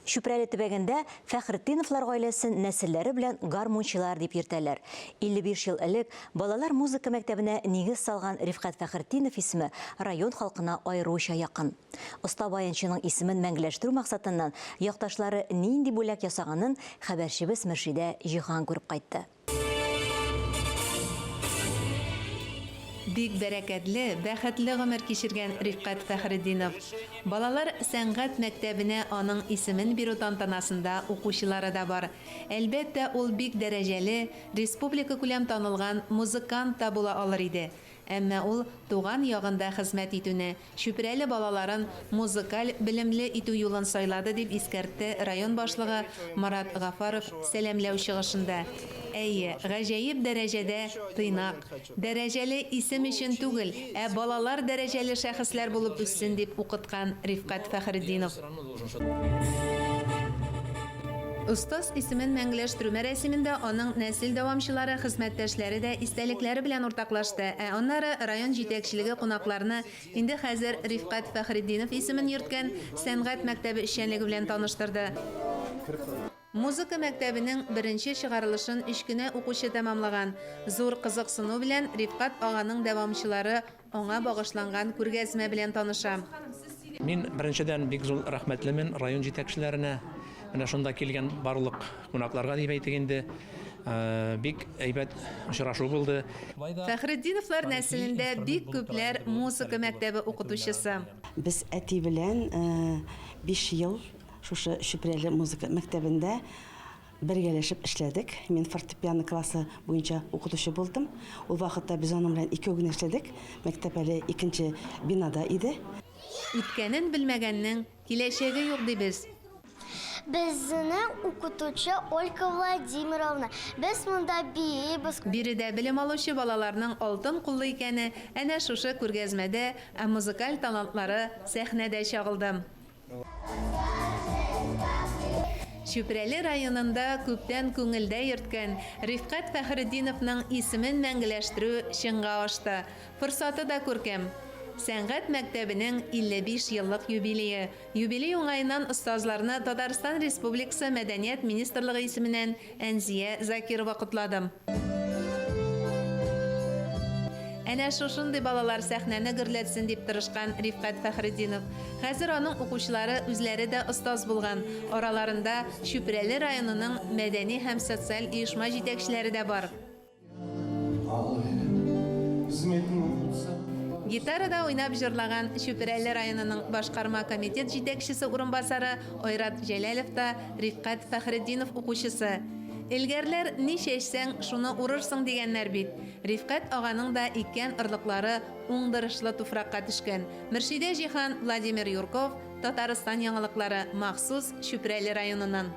Чүпрәле төбәгендә Фәхретдиновлар гаиләсен нәселләре белән гармунчылар дип йөртәләр. 55 ел элек балалар музыка мәктәбенә нигез салган Рифкать Фәхретдинов исеме район халкына аеруча якын. Оста баянчының исемен мәңгеләштерү максатыннан якташлары нинди бүләк ясаганын хәбәрчебез Мөршидә Җиһан күреп кайтты. Бик бәрәкәтле, бәхетле гомер кичергән Рифкать Фәхретдинов. Балалар сәнгать мәктәбенә аның исемен бирү тантанасында укучылары да бар. Әлбәттә, ул бик дәрәҗәле, республикакүләм танылган музыкант та була алыр иде. Әмма ул туган ягында хезмәт итүне, Чүпрәле балаларын музыкаль белемле итү юлын сайлады, дип искәртте район башлыгы Марат Гафаров сәламләү чыгышында. Әйе, гаҗәеп дәрәҗәдә тыйнак. Дәрәҗәле исем өчен түгел, ә балалар дәрәҗәле шәхесләр булып үссен дип укыткан Рифкать Фәхретдинов. Остаз исемен мәңгеләштерү мәрасимендә аның нәсел дәвамчылары, хезмәттәшләре дә истәлекләре белән уртаклашты, ә аннары район җитәкчелеге кунакларны инде хәзер Рифкать Фәхретдинов исемен йөрткән сәнгать мәктәбе эшчәнлеге белән таныштырды. Музыка мәктәбенең беренче чыгарылышын өч кенә укучы тәмамлаган. Зур кызыксыну белән Рифкать аганың дәвамчылары Аңа багышланган күргәзмә белән таныша. Мин, беренчедән, бик зур рәхмәтлемен район җитәкчеләренә, менә шунда килгән барлык кунакларга дип әйтик инде. Бик әйбәт очрашу булды. Фәхретдиновлар нәселендә бик күпләр музыка мәктәбе укытучысы. Без әти белән биш ел шушы Чүпрәле музыка мәктәбендә Бергәләшеп эшләдек. Мин фортепиано классы буенча укытучы булдым. Ул вакытта без аның белән икәү генә эшләдек. Мәктәп әле икенче бинада иде. Үткәнен белмәгәннең киләчәге юк, дибез. Безнең укытучы Ольга Владимировна. Без монда биибез. Биредә белем алучы балаларның алтын куллы икәне әнә шушы күргәзмәдә, ә музыкаль талантлары сәхнәдә чагылды. Чүпрәле районында күптән күңелдә йөрткән Рифкать Фәхретдиновның исемен мәңгеләштерү чынга ашты. Форсаты да күркәм. Сәнгать мәктәбенең 55 еллык юбилее. Юбилей уңаеннан остазларны Татарстан Республикасы Мәдәният министрлыгы исеменнән Әнзия Закирова котлады. Әнә шушындый балалар сәхнәне гөрләтсен дип тырышкан Рифкать Фәхретдинов. Хәзер аның укучылары үзләре дә остаз булган. Араларында Чүпрәле районының мәдәни һәм социаль оешма җитәкчеләре дә бар. Гитарада уйнап җырлаган Чүпрәле районының башкарма комитет җитәкчесе урынбасары Айрат Җәләлов та Рифкать Фәхретдинов укучысы. Элгәрләр ни чәчсәң, шуны урырсың дигәннәр бит. Рифкать аганың да иккән орлыклары уңдырышлы туфракка төшкән. Мөршидә Җиһан, Владимир Юрков, Татарстан яңалыклары, махсус Чүпрәле районыннан.